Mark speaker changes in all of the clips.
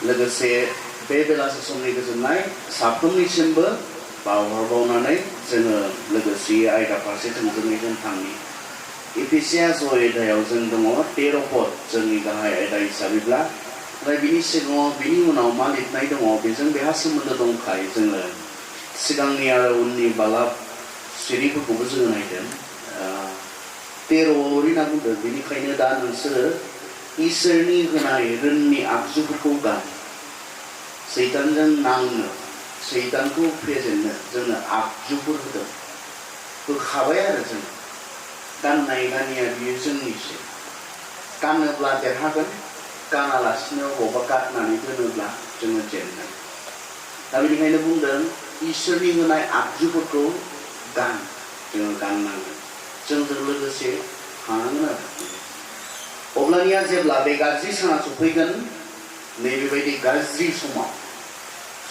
Speaker 1: लोगोसे बे बेलासे समनि गोजोननाय साफ्रोमनिसिमबो बावहरबावनानै जोङो लोगोसे आयदा फारसे थोंजोङै जों थांनि एफिसियास अध्यायाव जों दङ 13 पद जोंनि गाहाय आयदा हिसाबैब्ला ओमफ्राय बिनि सिगाङाव बिनि उनाव मा लिरनाय दङ बेजों बेहा सोमोन्दो दंखायो जोङो सिगांनि आरो उननि बालाब सिरिफोरखौबो जोङो नायदों 13 होनना बुंदों बेनिखायनो दा नोंसोरो इसोरनि होनाय रोननि आगजुफोरखौ गान सैतानजों नांनो सैतानखौ फेजेननो जोंनो आगजुफोर होदों होखाबाय आरो जों गाननाय गानिया बियो जोंनिसो गानोब्ला देरहागोन गानालासिनो बबेबा गारनानै दोनोब्ला जोङो जेनगोन दा बेनिखायनो बुंदों इसोरनि होनाय आगजुफोरखौ गान जोङो गाननांगोन जोंजों लोगोसे थानांगोन आरो अब्लानिया जेब्ला बे गाज्रि साना सफैगोन नैबेबायदि गाज्रि समाव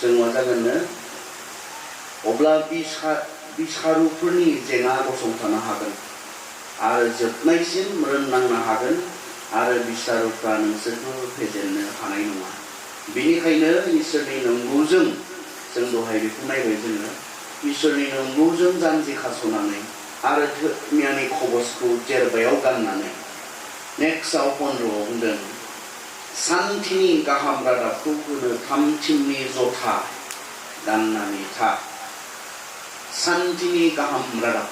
Speaker 1: जों मा जागोननो अब्ला बिसारुफोरनि जेंना गसंथानो हागोन आरो जोबनायसिम रोंनांनो हागोन आरो बिसारुफ्रा नोंसोरखौ फेजेननो हानाय नङा बेनिखायनो इसोरनि नंगौजों जों दहाय बेखौ नायबाय जोङो इसोरनि नंगौजों जानजि खास'नानै आरो धोमियानि खबसखौ जेरबायाव गाननानै नेक्स्टआव 15 बुंदों सान्थिनि गाहाम रादाबखौ होनो थामथिमनि जथा गाननानै था सान्थिनि गाहाम रादाब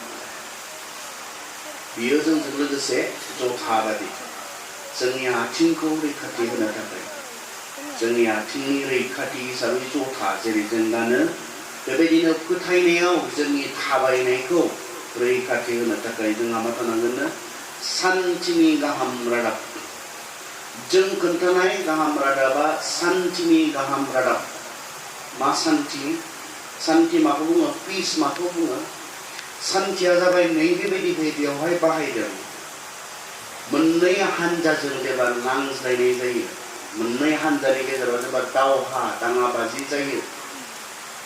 Speaker 1: बियो जोंजों लोगोसे जथा बादि जोंनि आथिंखौ रैखाथि होनो थाखाय जोंनि आथिंनि रैखाथि हिसाबै जथा जेरै जों गानो बेबायदिनो फोथायनायाव जोंनि थाबायनायखौ रैखाथि होनो थाखाय जोंहा मा थानांगोननो सान्थिनि गाहाम रादाब जों खोन्थानाय गाहाम रादाबा सान्थिनि गाहाम रादाब मा सान्थि माखौ बुङो पिस माखौ बुङो सान्थिया जाबाय नैबेबायदिहाय बेवहाय बाहायदों मोननै हानजाजों जेब्ला नांज्लायनाय जायो मोननै हानजानि गेजेराव जेब्ला दावहा दाङाबाजि जायो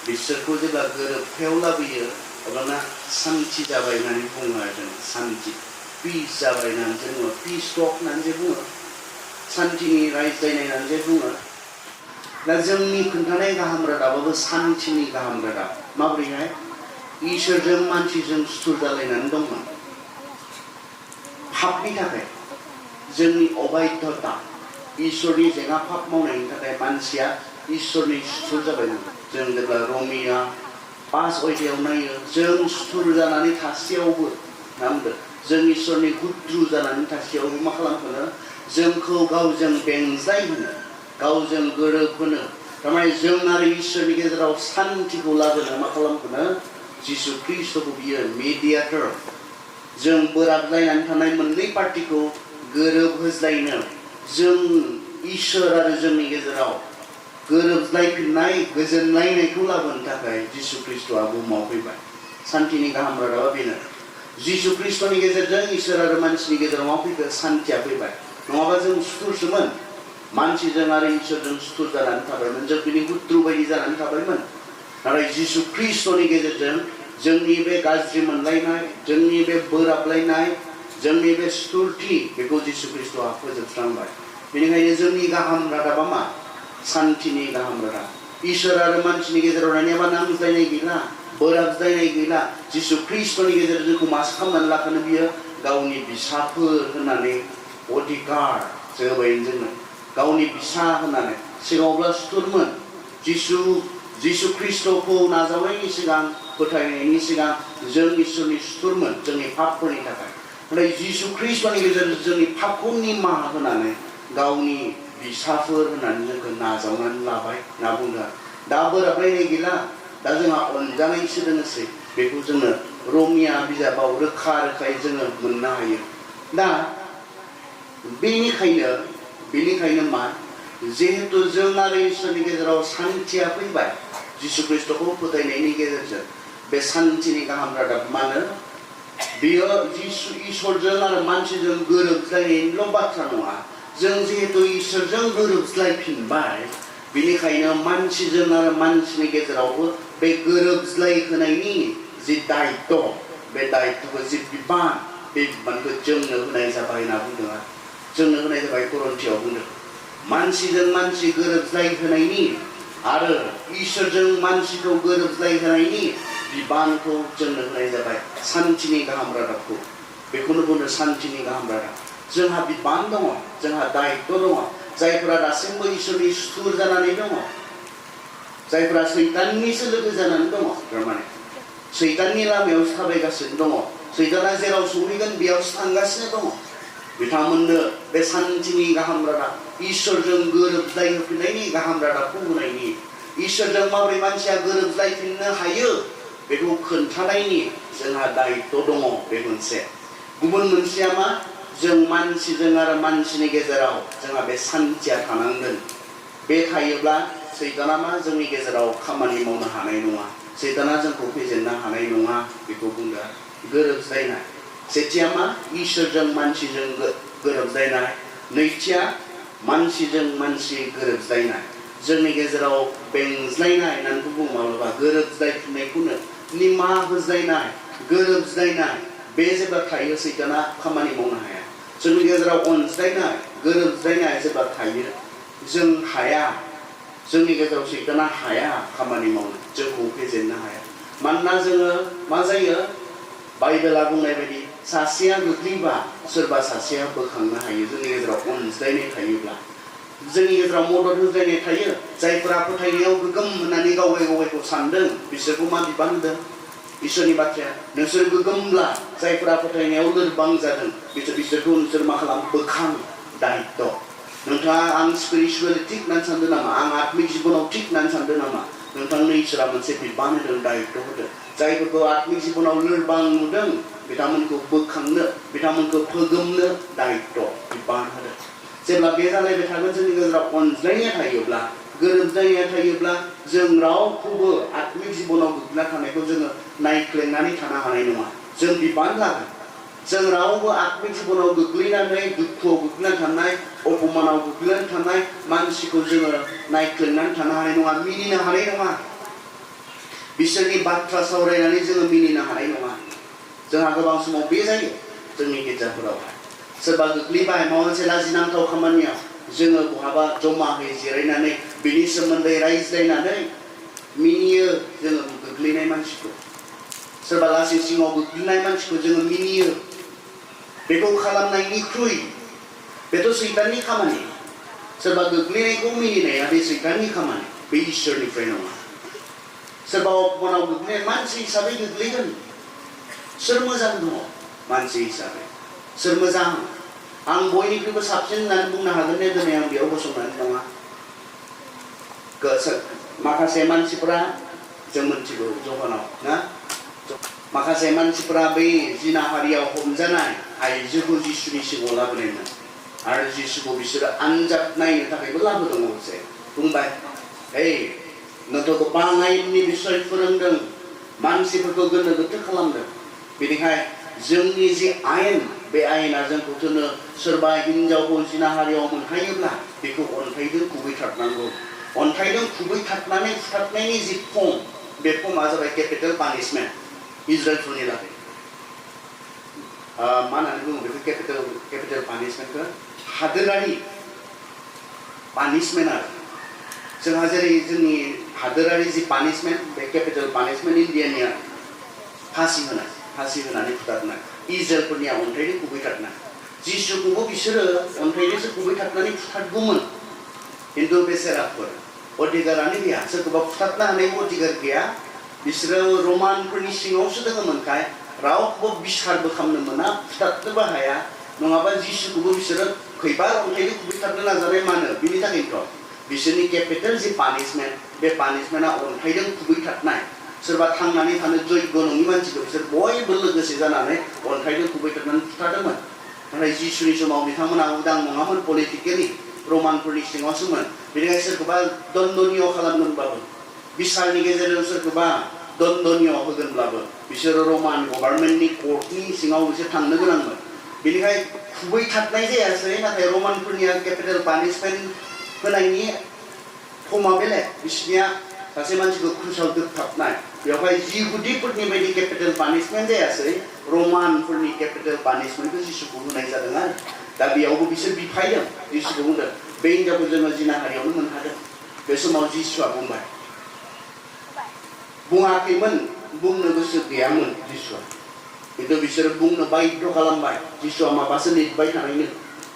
Speaker 1: बिसोरखौ जेब्ला गोरोबथायाव लाबोयो अब्लाना सान्थि जाबाय होननानै बुङो आरो जों सान्थि पिस जाबाय होननानै जों बुङो पिस टक होननानै जे बुङो सान्थिनि रायज्लायनाय होननानै जे बुङो दा जोंनि खोन्थानाय गाहाम रादाबाबो सान्थिनि गाहाम रादाब माबोरैहाय इसोरजों मानसिजों सुथुर जालायनानै दंमोन पापनि थाखाय जोंनि अबाध्यता इसोरनि जेंना पाप मावनायनि थाखाय मानसिया इसोरनि सुथुर जाबाय जों जेब्ला रमिया 5 अध्यायाव नायो जों सुथुर जानानै थासेयावबो मा बुंदों जों इसोरनि गुद्रु जानानै थासेयावबो मा खालामखोनो जोंखौ गावजों बेंजाय होनो गावजों गोरोबहोनो थारमाने जों आरो इसोरनि गेजेराव सान्थिखौ लाबोनो मा खालामखोनो जिसु ख्रीष्टखौ बियो मेडियाटर जों बोराबलायनानै थानाय मोननै पार्टिखौ गोरोबहोज्लायनो जों इसोर आरो जोंनि गेजेराव गोरोबलायफिननाय गोजोनलायनायखौ लाबोनो थाखाय जिसु ख्रीष्टआ बुहुमाव फैबाय सान्थिनि गाहाम रादाबा बेनो जिसु ख्रीष्टनि गेजेरजों इसोर आरो मानसिनि गेजेराव मा फैखो सान्थिया फैबाय नङाबा जों सुथुरसोमोन मानसिजों आरो इसोरजों सुथुर जानानै थाबायमोन जों बिनि गुद्रु बायदि जानानै थाबायमोन नाथाय जिसु ख्रीष्टनि गेजेरजों जोंनि बे गाज्रि मोनलायनाय जोंनि बे बोराबलायनाय जोंनि बे सुथुरथि बेखौ जिसु ख्रीष्टआ फोजोबस्रांबाय बेनिखायनो जोंनि गाहाम रादाबा मा सान्थिनि गाहाम रादाब इसोर आरो मानसिनि गेजेराव नायनायाबा नांज्लायनाय गैला बोराबज्लायनाय गैला जिसु ख्रीष्टनि गेजेरजों जोंखौ मास खालामनानै लाखानो बियो गावनि बिसाफोर होननानै अधिकार होबाय जोंनो गावनि बिसा होननानै सिगाङावब्ला सुथुरमोन जिसु ख्रीष्टखौ नाजावनायनि सिगां फोथायनायनि सिगां जों इसोरनि सुथुरमोन जोंनि पापफोरनि थाखाय नाथाय जिसु ख्रीष्टनि गेजेरजों जोंनि पापखौ निमाहा होनानै गावनि बिसाफोर होननानै जोंखौ नाजावनानै लाबाय होनना बुङो दा बोराबलायनाय गैला दा जोंहा अनजानायसो दोङोसै बेखौ जोङो रमिया बिजाबाव रोखा रोखायै जोङो मोननो हायो दा बेनिखायनो मा जिहेतु जों आरो इसोरनि गेजेराव सान्थिया फैबाय जिसु ख्रीष्टखौ फोथायनायनि गेजेरजों बे सान्थिनि गाहाम रादाब मानो बेयो इसोरजों आरो मानसिजों गोरोबज्लायनायनिल' बाथ्रा नङा जों जिहेतु इसोरजों गोरोबज्लायफिनबाय बेनिखायनो मानसिजों आरो मानसिनि गेजेरावबो बे गोरोबज्लायहोनायनि जि दायित्व बे दायित्वखौ जि बिबान बे बिबानखौ जोंनो होनाय जाबाय होनना बुंदों जोंनो होनाय जाबाय करन्थियाव बुंदों मानसिजों मानसि गोरोबज्लायहोनायनि आरो इसोरजों मानसिखौ गोरोबज्लायहोनायनि बिबानखौ जोंनो होनाय जाबाय सान्थिनि गाहाम रादाबखौ बेखौनो बुङो सान्थिनि गाहाम रादाब जोंहा बिबान दङ जोंहा दायित्व दङ जायफोरा दासिमबो इसोरनि सुथुर जानानै दङ जायफोरा सैताननिसो लोगो जानानै दङ थारमाने सैताननि लामायावसो थाबायगासिनो दङ सैताना जेराव सहैगोन बेयावसो थांगासिनो दङ बिथांमोननो बे सान्थिनि गाहाम रादाब इसोरजों गोरोबज्लायहोफिननायनि गाहाम रादाबखौ होनायनि इसोरजों माबोरै मानसिया गोरोबज्लायफिननो हायो बेखौ खोन्थानायनि जोंहा दायित्व दङ बे मोनसे गुबुन मोनसेया मा जों मानसिजों आरो मानसिनि गेजेराव जोंहा बे सान्थिया थानांगोन बे थायोब्ला सैताना मा जोंनि गेजेराव खामानि मावनो हानाय नङा सैताना जोंखौ फेजेननो हानाय नङा बेखौ बुंदों गोरोबज्लायनाय सेथिया मा इसोरजों मानसिजों गोरोबज्लायनाय नैथिया मानसिजों मानसि गोरोबज्लायनाय जोंनि गेजेराव बेंज्लायनाय होननानै बुङो माब्लाबा गोरोबज्लायफिननायखौनो निमाहा होज्लायनाय गोरोबज्लायनाय बे जेब्ला थायो सैताना खामानि मावनो हाया जोंनि गेजेराव अनज्लायनाय गोरोबज्लायनाय जेब्ला थायो जों हाया जोंनि गेजेराव सैताना हाया खामानि मावनो जोंखौ फेजेननो हाया मानोना जोङो मा जायो बाइबेला बुंनाय बायदि सासेया गोग्लैबा सोरबा सासेया बोखांनो हायो जोंनि गेजेराव अनज्लायनाय थायोब्ला जोंनि गेजेराव मदद होज्लायनाय थायो जायफोरा फोथायनायाव गोगोम होननानै गावगायखौ सानदों बिसोरखौ मा बिबान होदों इसोरनि बाथ्राया नोंसोर गोगोमब्ला जायफोरा फोथायनायाव लोरबां जादों बिसोरखौ नोंसोर मा खालाम बोखां दायित्व नोंथाङा आं स्पिरिचुवेलि थिग होननानै सानदों नामा आं आत्मिक जिबनाव थिग होननानै सानदों नामा नोंथांनो इसोरा मोनसे बिबान होदों दायित्व होदों जायफोरखौ आत्मिक जिबनाव लोरबां नुदों बिथांमोनखौ बोखांनो बिथांमोनखौ फोगोमनो दायित्व बिबान होदों जेब्ला बे जालायबाय थागोन जोंनि गेजेराव अनज्लायनाया थायोब्ला गोरोबज्लायनाया थायोब्ला जों रावखौबो आत्मिक जिबनाव गोग्लैना थानायखौ जोङो नायख्लेंनानै थानो हानाय नङा जों बिबान लागोन जों रावबो आत्मिक जिबनाव गोग्लैनानै दुखुआव गोग्लैना थानाय अपमानाव गोग्लैनानै थानाय मानसिखौ जोङो नायख्लेंनानै थानो हानाय नङा मिनिनो हानाय नङा बिसोरनि बाथ्रा सावरायनानै जोङो मिनिनो हानाय नङा जोंहा गोबां समाव बे जायो जोंनि गिर्जाफोरावहाय सोरबा गोग्लैबाय माबा मोनसे लाजिनांथाव खामानियाव जोङो बहाबा जमाहै जिरायनानै बिनि सोमोन्दै रायज्लायनानै मिनियो जोङो गोग्लैनाय मानसिखौ सोरबा लासिं सिङाव गोग्लैनाय मानसिखौ जोङो मिनियो बेखौ खालामनायनिख्रुइ बेथ' सैताननि खामानि सोरबा गोग्लैनायखौ मिनिनाया बे सैताननि खामानि बे इसोरनिफ्राय नङा सोरबा अपमानाव गोग्लैनाय मानसि हिसाबै गोग्लैगोन सोर मोजां दङ मानसि हिसाबै सोर मोजां आं बयनिख्रुइबो साबसिन होननानै बुंनो हागोन दे दिनै आं बेयाव गसंनानै दङ माखासे मानसिफोरा जों मिथिगौ जहानाव ना माखासे मानसिफोरा बै जिनाहारियाव हमजानाय आइजोखौ जिसुनि सिगाङाव लाबोनायमोन आरो जिसुखौ बिसोरो आनजाद नायनो थाखायबो लाबोदों मोनसे बुंबाय नोंथ' गोबां आयेननि बिसय फोरोंदों मानसिफोरखौ गोनो गोथो खालामदों बेनिखाय जोंनि जे आयेन बे आयेना जोंखौ थोनो सोरबा हिनजावखौ जिनाहारियाव मोनहायोब्ला बेखौ अन्थाइजों खुबैथारनांगौ अन्थाइजों खुबैथारनानै फुथारनायनि जि फर्म बे फर्मा जाबाय केपिटेल पानिशमेन्ट इजराइलफोरनि लागै मा होननानै बुङो बेखौ केपिटेल पानिशमेन्टखौ हादोरारि पानिशमेन्ट आरो जोंहा जेरै जोंनि हादोरारि जि पानिशमेन्ट बे केपिटेल पानिशमेन्ट इन्डियानिया फासि होनानै फुथारनाय इजराइलफोरनिया अन्थाइजों खुबैथारनाय जिसुखौबो बिसोरो अन्थाइजोंसो खुबैथारनानै फुथारगौमोन खिन्थु बेसेराफोर अधिकारानो गैया सोरखौबा फुथारनो हानायबो अधिकार गैया बिसोरो रमानफोरनि सिङावसो दङमोनखाय रावखौबो बिसारबो खालामनो मोना फुथारनोबो हाया नङाबा जिसुखौबो बिसोरो खैबा अन्थाइजों खुबैथारनो नाजानाय मानो बिनि थाखायनोथ' बिसोरनि केपिटेल जि पानिशमेन्ट बे पानिशमेन्टआ अन्थाइजों खुबैथारनाय सोरबा थांनानै थानो जग्य नङि मानसिखौ बिसोर बयबो लोगोसे जानानै अन्थाइजों खुबैथारनानै फुथारदोंमोन नाथाय जिसुनि समाव बिथांमोना उदां नङामोन पलिटिकेलि रमानफोरनि सिङावसोमोन बेनिखायनो सोरखौबा दन्दनीय खालामगोनब्लाबो बिसारनि गेजेरजों सोरखौबा दन्दनीय होगोनब्लाबो बिसोरो रमान गभर्नमेन्टनि कर्टनि सिङाव बिसोर थांनो गोनांमोन बेनिखाय खुबैथारनाय जायासै नाथाय रमानफोरनिया केपिटेल पानिशमेन्ट होनायनि फर्मा बेलेग बिसोरनिया सासे मानसिखौ क्रुसाव दोबथाबनाय बेवहाय जिहुदिफोरनि बायदि केपिटेल पानिशमेन्ट जायासै रमानफोरनि केपिटेल पानिशमेन्टखौ जिसुखौ होनाय जादों आरो दा बेयावबो बिसोर बिफायदों जिसुखौ बुंदों बे हिनजावखौ जोङो जिनाहारियावनो मोनहादों बे समाव जिसुआ बुंबाय बुङाखैमोन बुंनो गोसो गैयामोन जिसुआ किन्तु बिसोर बुंनो बाध्य खालामबाय जिसुआ माबासो लिरबाय थानायनो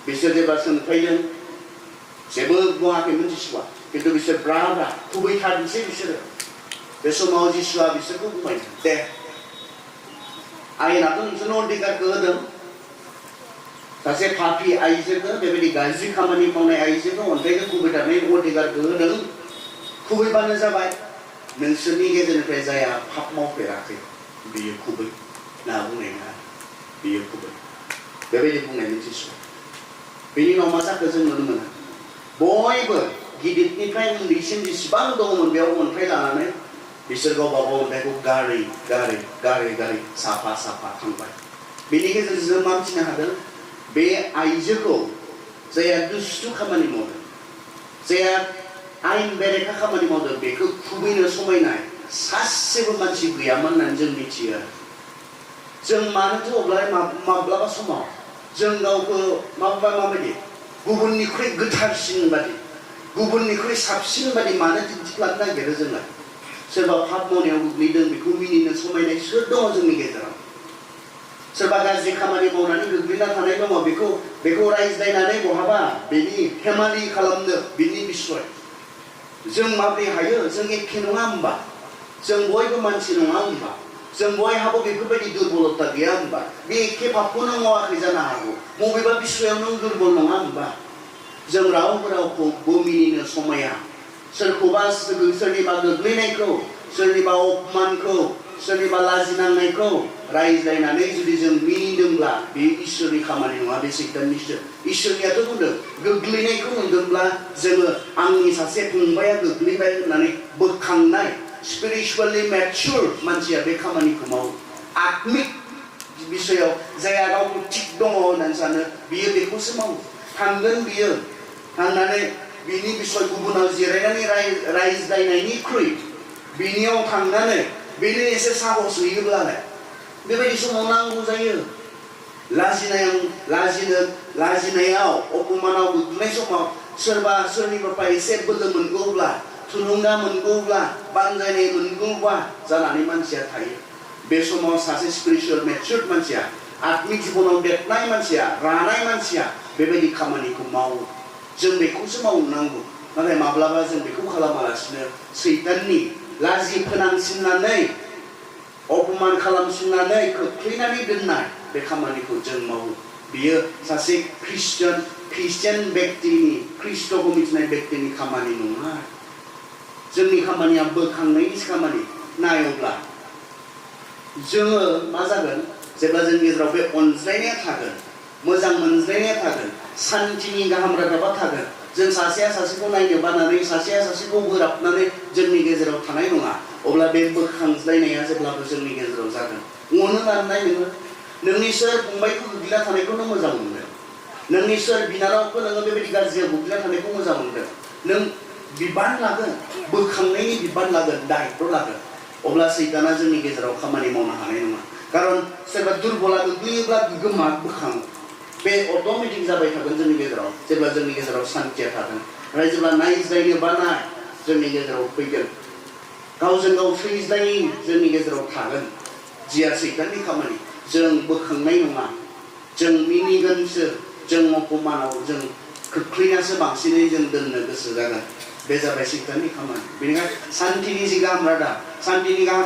Speaker 1: बिसोर जेब्ला सोंफैदों जेबो बुङाखैमोन जिसुआ किन्तु बिसोर ब्रा ब्रा खुबैथारनोसै बिसोरो बे समाव जिसुआ बिसोरखौ बुंबाय दे आयेनाथ' नोंसोरनो अधिकारखौ होदों सासे पापी आइजोखौ बेबायदि गाज्रि खामानि मावनाय आइजोखौ अन्थाइखौ खुबैथारनाय अधिकारखौ होदों खुबैबानो जाबाय नोंसोरनि गेजेरनिफ्राय जाया पाप मावफेराखै बियो खुबै ना बुंनाय नङा बियो खुबै बेबायदि बुंनायमोन जिसुआ बेनि उनाव मा जाखो जों नुनो मोनो बयबो गिदिरनिफ्राय उन्दैसिम जेसेबां दङमोन बेयाव अन्थाइ लानानै बिसोर गावबा गाव अन्थाइखौ गारै गारै गारै गारै साफा साफा थांबाय बेनि गेजेरजों मा मिथिनो हादों बे आइजोखौ जायहा दुस्थु खामानि मावदों जायहा आयेन बेरेखा खामानि मावदों बेखौ खुबैनो समायनाय सासेबो मानसि गैयामोन होननानै जों मिथियो आरो जों मानोथो अब्ला माब्लाबा समाव जों गावखौ माबायदि गुबुननिख्रुइ गोथारसिन बादि गुबुननिख्रुइ साबसिन बादि मानो दिन्थिफ्लानो नागिरो जोङो सोरबा पाप मावनायाव गोग्लैदों बेखौ मिनिनो समायनाय सोर दङ जोंनि गेजेराव सोरबा गाज्रि खामानि मावनानै गोग्लैना थानाय दङ बेखौ रायज्लायनानै बहाबा बेनि हेमालि खालामनो बिनि बिसय जों माबोरै हायो जों एखे नङा होमबा जों बयबो मानसि नङा होमबा जों बयहाबो बेफोरबायदि दुर्बलता गैया होमबा बे एखे पापखौ नों मावाखै जानो हागौ बबेबा बिसयाव नों दुर्बल नङा होमबा जों रावबो मिनिनो समाया सोरखौबा सोरनिबा गोग्लैनायखौ सोरनिबा अपमानखौ सोरनिबा लाजिनांनायखौ रायज्लायनानै जुदि जों मिनिदोंब्ला बे इसोरनि खामानि नङा बे सैताननिसो इसोरनियाथ' बुंदों गोग्लैनायखौ नुदोंब्ला जोङो आंनि सासे फंबाया गोग्लैबाय होननानै बोखांनाय स्पिरिचुवेलि मेच्योर मानसिया बे खामानिखौ मावो आत्मिक बिसयाव जायहा गावखौ थिग दङ होननानै सानो बियो बेखौसो मावो थांगोन बियो थांनानै बिनि बिसय गुबुनाव जिरायनानै रायज्लायनायनिख्रुइ बिनियाव थांनानै बेनो एसे साहस होयोब्लालाय बेबायदि समाव नांगौ जायो लाजिनायाव अपमानाव गोग्लैनाय समाव सोरबा सोरनिफ्राय एसे बोलो मोनगौब्ला थुलुंगा मोनगौब्ला बानजायनाय मोनगौब्ला जानानै मानसिया थायो बे समाव सासे स्पिरिचुवेल मेच्योर मानसिया आत्मिक जिबनाव देरनाय मानसिया रानाय मानसिया बेबायदि खामानिखौ मावो जों बेखौसो मावनांगौ नाथाय माब्लाबा जों बेखौ खालामालासिनो सैताननि लाजि फोनांसिननानै अपमान खालामसिननानै खोख्लैनानै दोननाय बे खामानिखौ जों मावो बियो सासे ख्रिस्टियान व्यक्तिनि ख्रिस्टखौ मिथिनाय व्यक्तिनि खामानि नङा जोंनि खामानिया बोखांनायनि खामानि नायोब्ला जोङो मा जागोन जेब्ला जोंनि गेजेराव बे अनज्लायनाया थागोन मोजां मोनज्लायनाया थागोन सान्थिनि गाहाम रादाबा थागोन जों सासेया सासेखौ नायनो बानानै सासेया सासेखौ बोराबनानै जोंनि गेजेराव थानाय नङा अब्ला बे बोखांज्लायनाया जेब्लाबो जोंनि गेजेराव जागोन अनो लानाय नोङो नोंनि सोर फंबायखौ गोग्लैना थानायखौनो मोजां मोनगोन नोंनि सोर बिनानावखौ नोङो बेबायदि गाज्रियाव गोग्लैना थानायखौ मोजां मोनगोन नों बिबान लागोन बोखांनायनि बिबान लागोन दायित्व लागोन अब्ला सैताना जोंनि गेजेराव खामानि मावनो हानाय नङा खारन सोरबा दुर्बला गोग्लैयोब्ला गोमा बोखाङो बे अट'मेटिक जाबाय थागोन जोंनि गेजेराव जेब्ला जोंनि गेजेराव सान्थिया थागोन ओमफ्राय जेब्ला नायज्लायनो बानाय जोंनि गेजेराव फैगोन गावजों गाव सैज्लायि जोंनि गेजेराव थागोन जिया सैताननि खामानि जों बोखांनाय नङा जों मिनिगोनसो जों अपमानाव जों खोख्लैनासो बांसिनै जों दोननो गोसो जागोन बे जाबाय सैताननि खामानि बेनिखायनो सान्थिनि जि गाहाम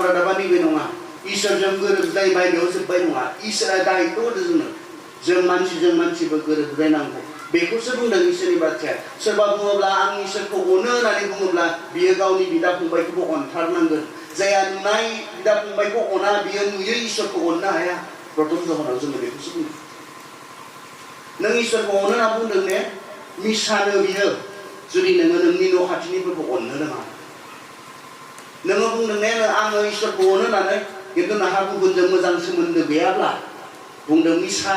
Speaker 1: रादाबा नैबे नङा इसोरजों गोरोबलायबाय बेयाव जोब्बाय नङा इसोरा दायित्व होदों जोंनो जों मानसिजों मानसिबो गोरोबलायनांगौ बेखौसो बुंदों इसोरनि बाथ्राया सोरबा बुङोब्ला आं इसोरखौ अनो होननानै बुङोब्ला बियो गावनि बिदा फंबायखौबो अनथारनांगोन जायहा नुनाय बिदा फंबायखौ अना बियो नुयै इसोरखौ अननो हाया प्रथम जहनाव जोङो बेखौसो बुंदों नों इसोरखौ अनो होनना बुंदों ने मिसानो बियो जुदि नोङो नोंनि न' खाथिनिफोरखौ अननो रोङा नोङो बुंदों ने आङो इसोरखौ अनो होननानै खिन्थु नोंहा गुबुनजों मोजां सोमोन्दो गैयाब्ला बुंदों मिसा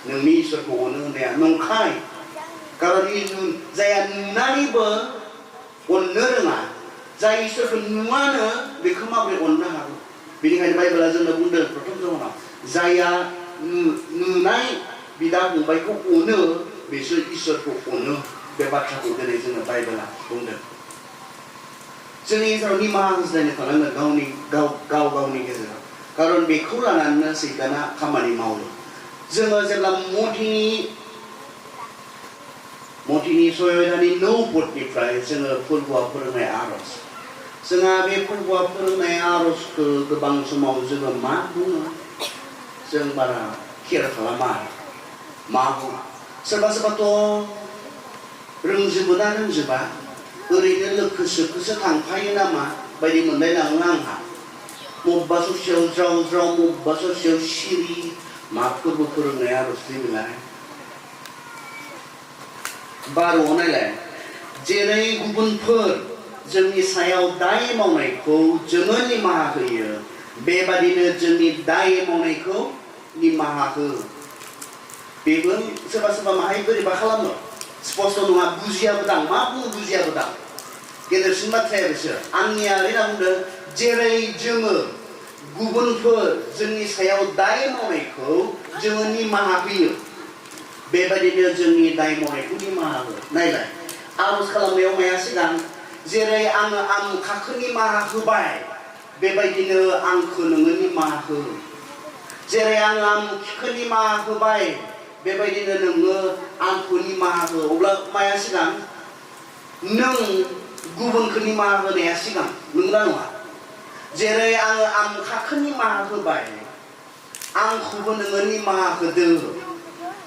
Speaker 1: नोंनि इसोरखौ अनो होननाया नंखाय खारन जायहा नुनानैबो अननो रोङा जाय इसोरखौ नुवानो बेखौ माबोरै अननो हागौ बेनिखायनो बाइबेला जोंनो बुंदों प्रथम जहनाव जायहा नुनाय बिदा फंबायखौ अनो बिसोर इसोरखौ अनो बे बाथ्राखौ दिनै जोङो बाइबेला बुंदों जोंनि गेजेराव निमाहा होज्लायनो थानांगोन गावनि गेजेराव खारन बेखौ लानानैनो सैताना खामानि मावो जोङो जेब्ला मथिनि सयदानि 9 पदनिफ्राय जोङो फोरबोआव फोरोंनाय आरज जोंहा बे फोरबोआव फोरोंनाय आरजखौ गोबां समाव जोङो मा बुङो जों बारा केयार खालामा मा बुङो सोरबा सोरबाथ' रोंजोबोना रोंजोबा ओरैनो लोखोसो थांफायो नामा बायदि मोनलायलाङो आंहा मबेबा ससेयाव ज्राव ज्राव मबेबा ससेयाव सिरि मा फोरबो फोरोंनाय आरजलै बेलाय बार'आव नायलाय जेरै गुबुनफोर जोंनि सायाव दाय मावनायखौ जोङो निमाहा होयो बेबादिनो जोंनि दाय मावनायखौ निमाहा हो बेबो सोरबा सोरबा माहाय बोरैबा खालामो स्पष्ट नङा बुजियाबो दां मा बुङो बुजियाबो दां गेदेरसिन बाथ्राया बिसोर आंनिया ओरैना बुंदों जेरै जोङो गुबुनफोर जोंनि सायाव दाय मावनायखौ जोङो निमाहा होयो बेबादिनो जोंनि दाय मावनायखौ निमाहा हो नायलाय आरज खालामनायाव माया सिगां जेरै आङो आमुखाखौ निमाहा होबाय बेबायदिनो आंखौ नोङो निमाहा हो जेरै आङो आमुखिखौ निमाहा होबाय बेबायदिनो नोङो आंखौ निमाहा हो अब्ला माया सिगां नों गुबुनखौ निमाहा होनाया सिगां नंगौना नङा जेरै आङो आमुखाखौ निमाहा होबाय आंखौबो नोङो निमाहा होदो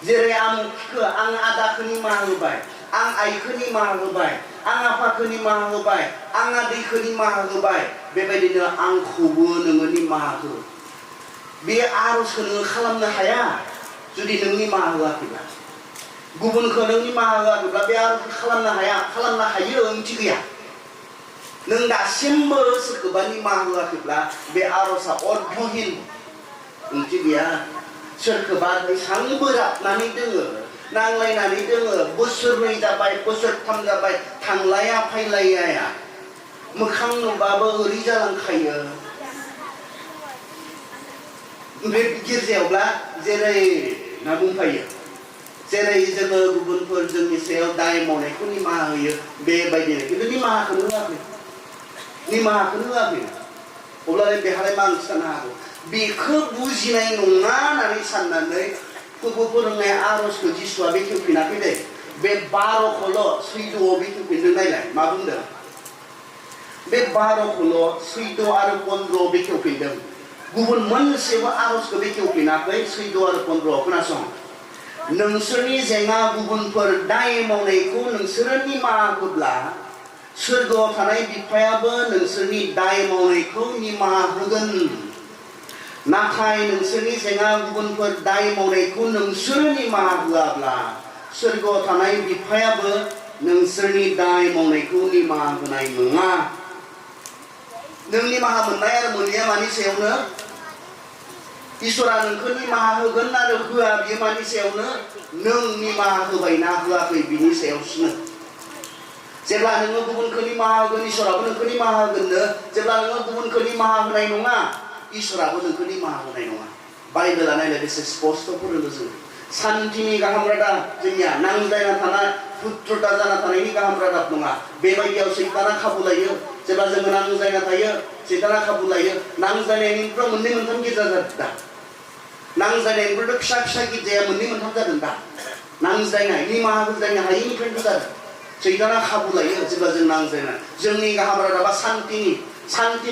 Speaker 1: जेरै आमुखिखौ आं आदाखौ निमाहा होबाय आं आइखौ निमाहा होबाय आं आफाखौ निमाहा होबाय आं आदैखौ निमाहा होबाय बेबायदिनो आंखौबो नोङो निमाहा हो बे आरजखौ नोङो खालामनो हाया जुदि नों निमाहा होआखैब्ला गुबुनखौ नों निमाहा होआखैब्ला बे आरजखौ खालामनो हायो ओंथि गैया नों दासिमबो सोरखौबा निमाहा होआखैब्ला बे आरजआ अर्थहीन ओंथि गैया सोरखौबा एसां बोराबनानै दोङो नांलायनानै दोङो बोसोरनै जाबाय बोसोरथाम जाबाय थांलाया फैलाया मोखां नुबाबो ओरै जालांखायो बे गिर्जायावब्ला जेरै ना बुंफायो जेरै जोङो गुबुनफोर जोंनि सायाव दाय मावनायखौ निमाहा होयो बेबायदिनो खिन्थु निमाहाखौनो होआखै अब्लालाय बेहालाय मा ओंथि जानो हागौ बेखौ बुजिनाय नङा होननानै साननानै फोरबो फोरोंनाय आरजखौ जिसुआ बेखेवफिनाखै दे बे 12खौल' सैद'आव बेखेवफिनदों नायलाय मा बुंदों बे 12खौल' सैद' आरो 15 बेखेवफिनदों गुबुन मोनसेबो आरजखौ बेखेवफिनाखै सैद' आरो 15 खोनासं नोंसोरनि जेंना गुबुनफोर दाय मावनायखौ नोंसोरो निमाहा होब्ला सोरगोआव थानाय बिफायाबो नोंसोरनि दाय मावनायखौ निमाहा होगोन नाथाय नोंसोरनि जेंना गुबुनफोर दाय मावनायखौ नोंसोरो निमाहा होआब्ला सोरगोआव थानाय बिफायाबो नोंसोरनि दाय मावनायखौ निमाहा होनाय नङा नों निमाहा मोननाय आरो मोनैया मानि सायावनो इसोरा नोंखौ निमाहा होगोन आरो होआ बियो मानि सायावनो नों निमाहा होबायना होआखै बिनि सायावसो जेब्ला नोङो गुबुनखौ निमाहा होगोन इसोराबो नोंखौ निमाहा होगोननो जेब्ला नोङो गुबुनखौ निमाहा होनाय नङा इसोराबो नोंखौ निमाहा होनाय नङा बाइबेला नायलाय बेसे स्पष्ट फोरोङो जों सान्थिनि गाहाम रादाब जोंनिया नांज्लायना थानाय पुत्रता जाना थानायनि गाहाम रादाब नङा बेबायदियाव सैताना खाबु लायो जेब्ला जोङो नांज्लायना थायो सैताना खाबु लायो नांज्लायनायनिफ्राय मोननै मोनथाम गिर्जा जादों दा नांज्लायनायनिफ्राय फिसा फिसा गिर्जाया मोननै मोनथाम जादों दा नांज्लायनाय निमाहा होज्लायनो हायैनिफ्रायनो जादों सैताना खाबु लायो जेब्ला जों नांज्लायना जोंनि गाहाम रादाबा सान्थि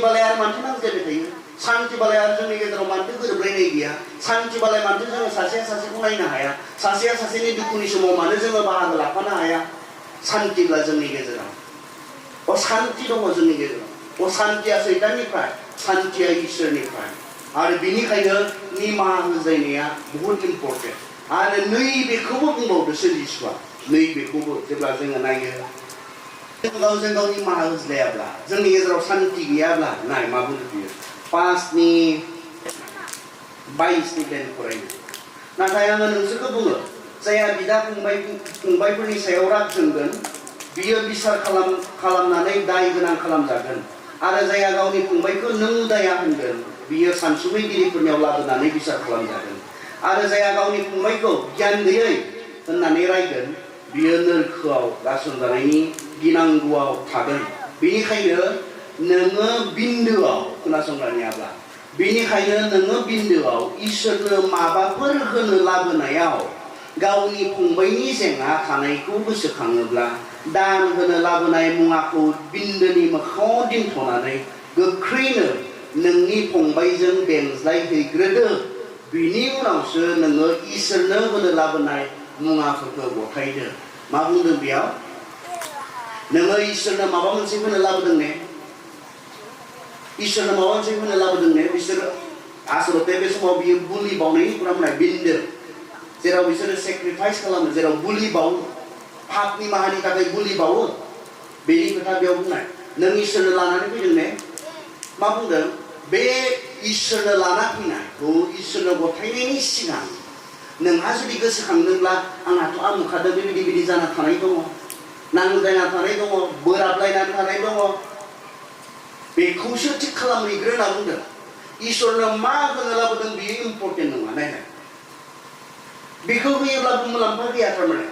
Speaker 1: बालाय आरो मानथो नांज्लायबाय थायो सान्थि बालाय आरो जोंनि गेजेराव मानथो गोरोबलायनाय गैया सान्थि बालाय मानथो जोङो सासेया सासेखौ नायनो हाया सासेया सासेनि दुखुनि समाव मानो जोङो बाहागो लाफानो हाया सान्थिब्ला जोंनि गेजेराव असान्थि दङ जोंनि गेजेराव असान्थिया सैताननिफ्राय सान्थिया इसोरनिफ्राय आरो बेनिखायनो निमाहा होज्लायनाया बहुत इम्पर्टेन्ट आरो नैबेखौबो बुंबावदोसो जिसुआ नैबेखौबो जेब्ला जोङो नायो गावजों गाव निमाहा होज्लायाब्ला जोंनि गेजेराव सान्थि गैयाब्ला नाय मा बुंदों बियो 5:22 फरायनो नाथाय आङो नोंसोरखौ बुङो जायहा बिदा फंबायफोरनि सायाव राग जोंगोन बियो बिसार खालामनानै दाय गोनां खालामजागोन आरो जायहा गावनि फंबायखौ नों उदाया होनगोन बियो सानसुमैगिरिफोरनियाव लाबोनानै बिसार खालामजागोन आरो जायहा गावनि फंबायखौ गियान गैयै होननानै रायगोन बियो नोरखोआव गासनजानायनि गिनांगौआव थागोन। बेनिखायनो नोङो बिन्दोआव खोनासंलायनायाब्ला बेनिखायनो नोङो बिन्दोआव इसोरनो माबाफोर होनो लाबोनायाव गावनि फंबायनि जेंना थानायखौ गोसोखाङोब्ला दान होनो लाबोनाय मुवाखौ बिन्दोनि मोखाङाव दोनथ'नानै गोख्रैनो नोंनि फंबायजों बेंज्लायहैग्रोदो। बिनि उनावसो नोङो इसोरनो होनो लाबोनाय मुवाफोरखौ गथायदो। मा बुंदों बेयाव? नोङो इसोरनो माबा मोनसे होनो लाबोदों ने? इसोरनो माबा मोनसे होनो लाबोदों ने? बिसोरो आसलते बे समाव बियो बुलि बावनायनि खुरा बुंनाय बिन्दो, जेराव बिसोरो सेक्रिफाइस खालामो, जेराव बुलि बावो, पापनि माहानि थाखाय बुलि बावो। बेनि खोथा बेयाव बुंनाय। नों इसोरनो लानानै फैदों ने? मा बुंदों? बे इसोरनो लाना फैनायखौ इसोरनो गथायनायनि सिगां नोंहा जुदि गोसोखांदोंब्ला आंहाथ' आमुखादों बेबायदि बिदि जाना थानाय दङ, नांज्लायना थानाय दङ, बोराबलायनानै थानाय दङ, बेखौसो थिग खालामहैग्रो होनना बुंदों। इसोरनो मा होनो लाबोदों बेयो इम्पर्टेन्ट नङा। नायनाय बेखौ होयोब्लाबो मुलाम्फा गैया। थारमाने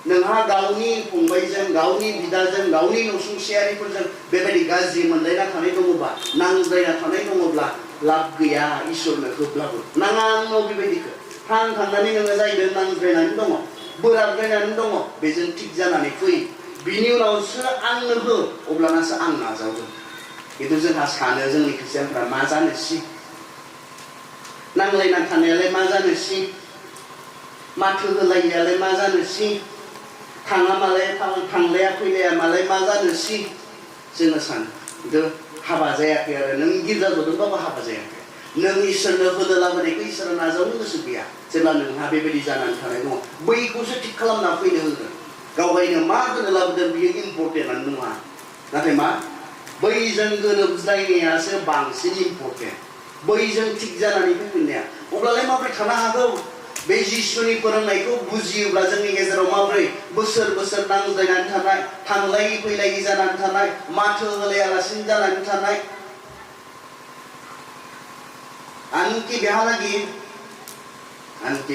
Speaker 1: नोंहा गावनि फंबायजों, गावनि बिदाजों, गावनि नसुंसेयारिफोरजों बेबायदि गाज्रि मोनलायना थानाय दङबा, नांज्लायना थानाय दङब्ला लाब गैया इसोरनो होब्लाबो। नाङा आंनाव बेबायदिखौ थांनानै नोङो जाहैदों नांज्लायनानै दङ, बोराबलायनानै दङ, बेजों थिग जानानै फै। बिनि उनावसो आंनो हो, अब्लानासो आं नाजावगोन। खिन्थु जोंहा सानो जोंनि खृष्टियानफ्रा मा जानोसै, नांलायना थानायालाय मा जानोसै, माथो होलायनायालाय मा जानोसै, थाङा मालाय थांलाया फैलाया मालाय मा जानोसै जोङो सानो। खिन्थु हाबा जायाखै आरो नों गिर्जा जदोंबाबो हाबा जायाखै। नों इसोरनो होनो लाबोनायखौ इसोरा नाजावनो गोसो गैया। जेब्ला नोंहा बेबायदि जानानै थानाय दङ, बैखौसो थिग खालामना फैनो होगोन। गावगायनो मा होनो लाबोदों बियो इम्पर्टेन्टआनो नङा। नाथाय मा बैजों गोरोबज्लायनायासो बांसिन इम्पर्टेन्ट। बैजों थिग जानानै फैफिननाया। अब्लालाय माबोरै थानो हागौ? बे जिसुनि फोरोंनायखौ बुजियोब्ला जोंनि गेजेराव माबोरै बोसोर बोसोर नांज्लायनानै थानाय, थांलायै फैलायै जानानै थानाय, माथो होलायालासिनो जानानै थानाय, आनखि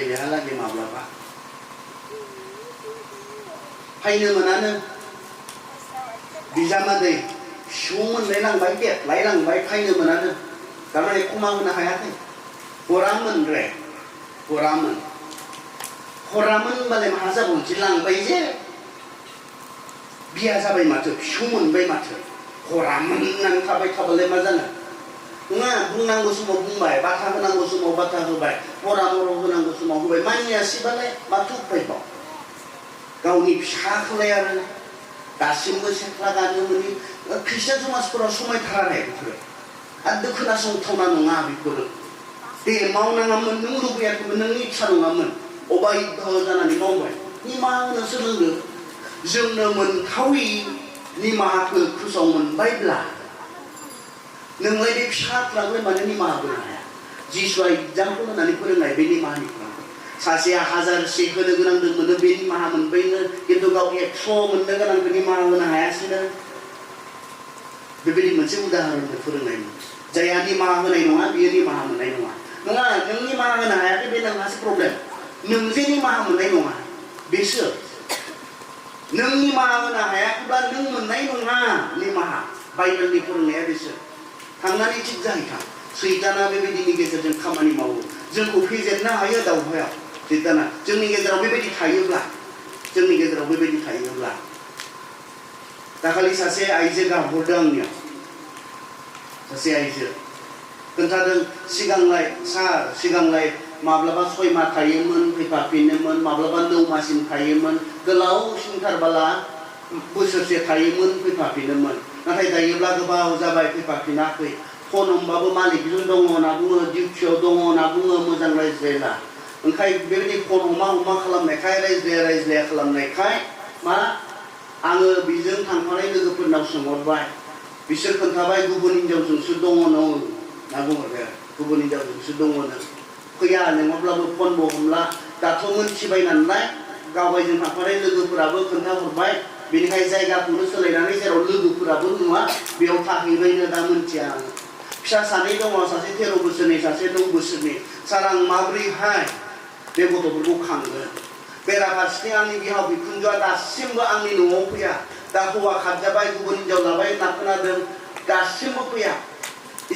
Speaker 1: बेहालागि माब्लाबा फैनो मोनानो बिजामादै फिसौ मोनलायलांबाय, देरलायलांबाय, फैनो मोनानो। थारमाने खमा होनो हायाखै। हरामोन होनबालाय मा जाबावनोसै? लांबाय जे बिया जाबाय माथो, फिसौ मोनबाय माथो, हरामोन होननानै थाबाय थाबालाय मा जानो? नङा, बुंनांगौ समाव बुंबाय, बाथा होनांगौ समाव बाथा होबाय, परामर्ख होनांगौ समाव होबाय, मानियासैबालाय माथो उफायबाव? गावनि फिसाखौलाय आरो दासिमबो सेख्ला गानो मोनि ख्रिस्टियान समाजफोराव समायथारानाय बेफोरो आरो खोनासंथावना नङा। बेफोरो दे मावनाङामोन, नों लुबैयाखैमोन, नोंनि इच्छा नङामोन, अबायध्य जानानै मावबाय, निमाहा होनो सोलोंदो। जोंनो मोनथावै निमाहाखौ क्रुसाव मोनबायब्ला नोंलाय बे फिसाफ्रालाय मानो निमाहा होनो हाया? जिसुआ एग्जाम्पोल होनानै फोरोंनाय बे निमाहानि खोथाखौ। सासेया 1000 होनो गोनांदोंमोन, बे निमाहा मोनबायनो, खिन्थु गाव 100 मोननो गोनांखौ निमाहा होनो हायासैनो। बेबायदि मोनसे उदाहरणखौ फोरोंनायमोन। जायहा निमाहा होनाय नङा बियो निमाहा मोननाय नङा। नङा, नों निमाहा होनो हायाखै बे नोंहासो प्रब्लेम। नों जे निमाहा मोननाय नङा बेसो। नों निमाहा होनो हायाखैब्ला नों मोननाय नङा निमाहा। बाइबेलनि फोरोंनाया बेसो। थांनानै थिग जाहैथां। सैताना बेबायदिनि गेजेरजों खामानि मावो। जोंखौ फेजेननो हायो दावहायाव सैताना। जोंनि गेजेराव बेबायदि थायोब्ला दाखालि सासे आइजो गाबहरदों आंनियाव। सासे आइजो खोन्थादों, सिगांलाय माब्लाबा 6 माह थायोमोन, फैफाफिनोमोन, माब्लाबा 9 माहसिम थायोमोन, गोलावसिनथारबाला बोसोरसे थायोमोन, फैफाफिनोमोन। नाथाय दायोब्ला गोबाव जाबाय, फैफाफिनाखै। फन हमबाबो मालिकजों दङ होनना बुङो, डिउटियाव दङ होनना बुङो, मोजां रायज्लायला। ओंखाय बेबायदि फन हमा खालामनायखाय, रायज्लाया खालामनायखाय मा आङो बेजों थांफानाय लोगोफोरनाव सोंहरबाय। बिसोर खोन्थाबाय गुबुन हिनजावजोंसो दङ होनना बुंहरबाय। गुबुन हिनजावजोंसो दङनो, फैया नङाब्लाबो फनबो हमला। दाथ' मोनथिबाय नालाय गावगायजों थांफानाय लोगोफोराबो खोन्थाहरबाय। बेनिखाय जायगाखौनो सोलायनानै जेराव लोगोफोराबो नुवा बेयाव थाहैबायनो। दा मोनथिया आङो। फिसा 2 दङ, सासे 13 बोसोरनि, सासे 9 बोसोरनि। सार आं माब्रैहाय बे गथ'फोरखौ खांगोन? बेराफारसेथिं आंनि बिहाव बिखुनजोआ दासिमबो आंनि न'आव फैया दा हौवा खारजाबाय गुबुन हिनजाव लाबाय होनना खोनादों दासिमबो फैया